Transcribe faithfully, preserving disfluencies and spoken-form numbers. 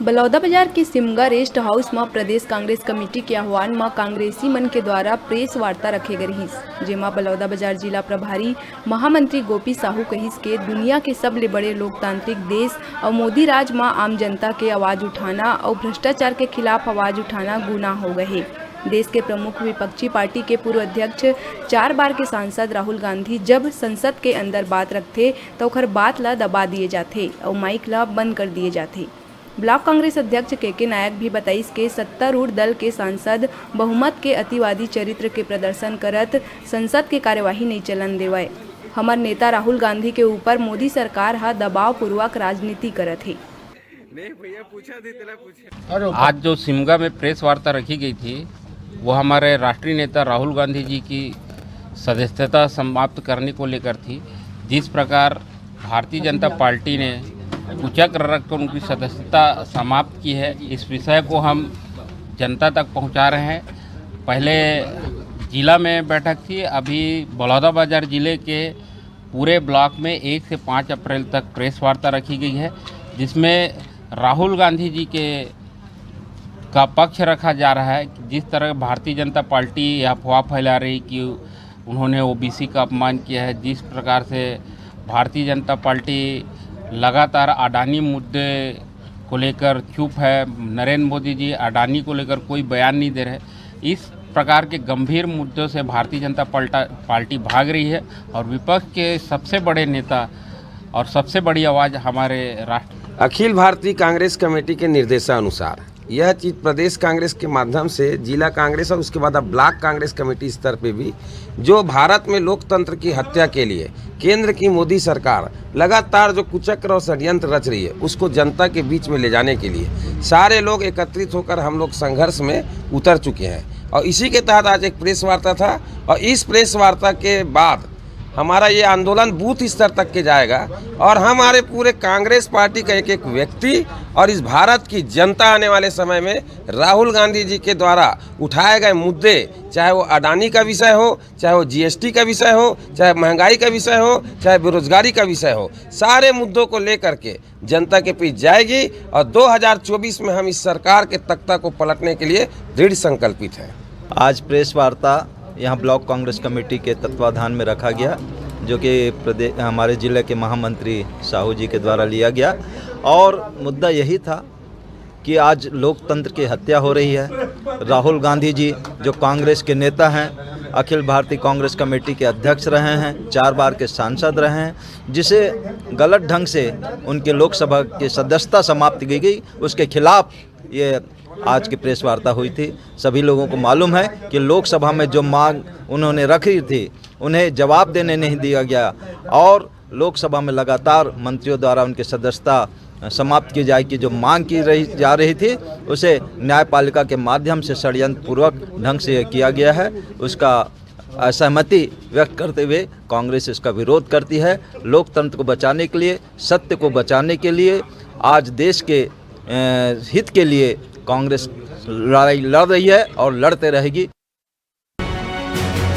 बलौदाबाजार के Simga rest house म प्रदेश कांग्रेस कमेटी के आह्वान म कांग्रेसी मन के द्वारा प्रेस वार्ता रखे गे रिहिस, जेमा बलौदाबाजार जिला प्रभारी महामंत्री गोपी साहू कहिस के दुनिया के सबले बड़े लोकतांत्रिक देश अउ मोदी राज म आम जनता के आवाज उठाना अउ भ्रष्टाचार के खिलाफ आवाज उठाना गुनाह हो गए हे। देश के प्रमुख विपक्षी पार्टी के पूर्व अध्यक्ष, चार बार के सांसद राहुल गांधी जब संसद के अंदर बात रखथे, त ओखर बात ल दबा दिए जाथे अउ माइक ल बंद कर दिए जाथे। ब्लॉक कांग्रेस अध्यक्ष के के नायक भी बताइस के सत्तारूढ़ दल के सांसद बहुमत के अतिवादी चरित्र के प्रदर्शन करत संसद के कार्यवाही नइ चलन देवय। हमर नेता राहुल गांधी के ऊपर मोदी सरकार ह दबाव पूर्वक राजनीति करत हे। नहीं भैया, पूछा थी, तेरा पूछा। आज जो सिमगा में प्रेस वार्ता रखी गई थी, वो हमारे राष्ट्रीय नेता राहुल गांधी जी की सदस्यता समाप्त करने को लेकर थी। जिस प्रकार भारतीय जनता पार्टी ने कुचक्र रखकर उनकी सदस्यता समाप्त की है, इस विषय को हम जनता तक पहुंचा रहे हैं। पहले जिला में बैठक थी, अभी बलौदाबाजार जिले के पूरे ब्लॉक में एक से पाँच अप्रैल तक प्रेस वार्ता रखी गई है, जिसमें राहुल गांधी जी के का पक्ष रखा जा रहा है कि जिस तरह भारतीय जनता पार्टी ये अफवाह फैला रही कि उन्होंने ओबीसी का अपमान किया है, जिस प्रकार से भारतीय जनता पार्टी लगातार अडानी मुद्दे को लेकर चुप है, नरेंद्र मोदी जी अडानी को लेकर कोई बयान नहीं दे रहे। इस प्रकार के गंभीर मुद्दों से भारतीय जनता पलटा पार्टी भाग रही है और विपक्ष के सबसे बड़े नेता और सबसे बड़ी आवाज़ हमारे राष्ट्र अखिल भारतीय कांग्रेस कमेटी के निर्देशानुसार यह चीज प्रदेश कांग्रेस के माध्यम से जिला कांग्रेस और उसके बाद अब ब्लॉक कांग्रेस कमेटी स्तर पे भी, जो भारत में लोकतंत्र की हत्या के लिए केंद्र की मोदी सरकार लगातार जो कुचक्र और षड्यंत्र रच रही है, उसको जनता के बीच में ले जाने के लिए सारे लोग एकत्रित होकर हम लोग संघर्ष में उतर चुके हैं। और इसी के तहत आज एक प्रेस वार्ता था और इस प्रेस वार्ता के बाद हमारा ये आंदोलन बूथ स्तर तक के जाएगा और हमारे पूरे कांग्रेस पार्टी का एक एक व्यक्ति और इस भारत की जनता आने वाले समय में राहुल गांधी जी के द्वारा उठाए गए मुद्दे, चाहे वो अडानी का विषय हो, चाहे वो जीएसटी का विषय हो, चाहे महंगाई का विषय हो, चाहे बेरोजगारी का विषय हो, सारे मुद्दों को लेकर के जनता के बीच जाएगी और दो हज़ार चौबीस में हम इस सरकार के तख्ता को पलटने के लिए दृढ़ संकल्पित हैं। आज प्रेस वार्ता यहाँ ब्लॉक कांग्रेस कमेटी के तत्वाधान में रखा गया, जो कि प्रदेश, हमारे जिले के महामंत्री साहू जी के द्वारा लिया गया और मुद्दा यही था कि आज लोकतंत्र की हत्या हो रही है। राहुल गांधी जी जो कांग्रेस के नेता हैं, अखिल भारतीय कांग्रेस कमेटी के अध्यक्ष रहे हैं, चार बार के सांसद रहे हैं, जिसे गलत ढंग से उनके लोकसभा की सदस्यता समाप्त की गई, उसके खिलाफ ये आज की प्रेस वार्ता हुई थी। सभी लोगों को मालूम है कि लोकसभा में जो मांग उन्होंने रखी थी, उन्हें जवाब देने नहीं दिया गया और लोकसभा में लगातार मंत्रियों द्वारा उनकी सदस्यता समाप्त की जाए की जो मांग की रही जा रही थी, उसे न्यायपालिका के माध्यम से षड्यंत्रपूर्वक ढंग से किया गया है। उसका असहमति व्यक्त करते हुए कांग्रेस इसका विरोध करती है। लोकतंत्र को बचाने के लिए, सत्य को बचाने के लिए आज देश के अ, हित के लिए कांग्रेस लड़ाई लड़ रही है और लड़ते रहेगी।